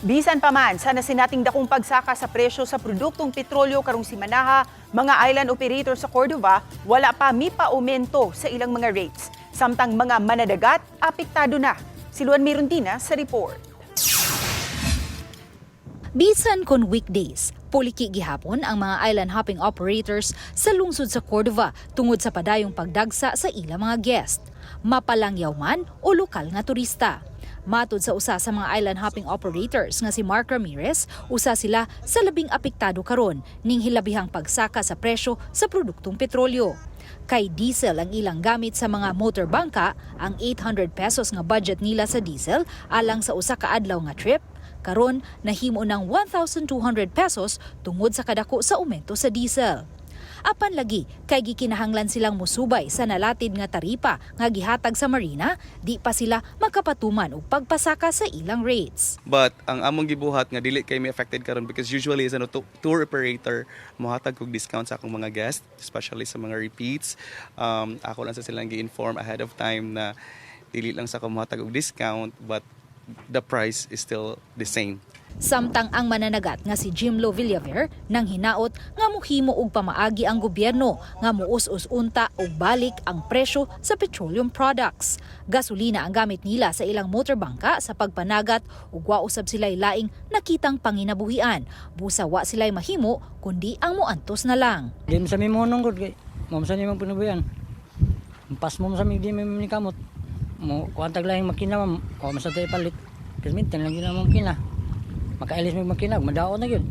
Bisan pa man sa nasinating dakong pagsaka sa presyo sa produktong petrolyo karong simanaha, mga island operator sa Cordova wala pa mipa-aumento sa ilang mga rates. Samtang mga manadagat, apektado na. Si Luan Mirundina sa report. Bisan kon weekdays, puliki gihapon ang mga island hopping operators sa lungsod sa Cordova tungod sa padayong pagdagsa sa ilang mga guest. Mapalangyaw man o lokal nga turista. Matod sa usa sa mga island hopping operators nga si Mark Ramirez, usa sila sa labing apektado karon ning hilabihang pagsaka sa presyo sa produktong petrolyo. Kay diesel ang ilang gamit sa mga motor bangka, ang 800 pesos nga budget nila sa diesel alang sa usa ka adlaw nga trip karon nahimo ng 1,200 pesos tungod sa kadako sa aumento sa diesel. Apan lagi kay gikinahanglan silang musubay sa nalatid nga taripa nga gihatag sa marina, di pa sila makapatuman og pagpasaka sa ilang rates. But ang among gibuhat nga dili kay mi affected karon because usually as ano, tour operator, mohatag kog discount sa akong mga guests, especially sa mga repeats. Ako lang sa silang gi-inform ahead of time na dili lang sa ko mohatag og discount, but the price is still the same. Samtang ang mananagat nga si Jim Lo Villaver nang hinaot nga muhimo og pamaagi ang gobyerno nga muus-us unta og balik ang presyo sa petroleum products. Gasolina ang gamit nila sa ilang motor bangka sa pagpanagat ug wa usab sila'y laing nakitang panginabuhian. Busa wa sila'y mahimo kundi ang muantos na lang. Di mo sa mimonong gud kay mo sa nimong pinabuyan. Pas mo sa mi di mi ni kamot. Mo kuan tag lahing makina, ma'am. O man sa tayo palit. Kasmintan lang gina mo makina. Makailis mo makina, madaot na gyud.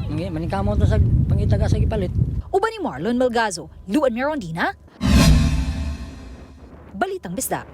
Manikamot to sa pangitaga sa gipalit. Uban ni Marlon Melgazo, Luan Merondina, Balitang Bisdak.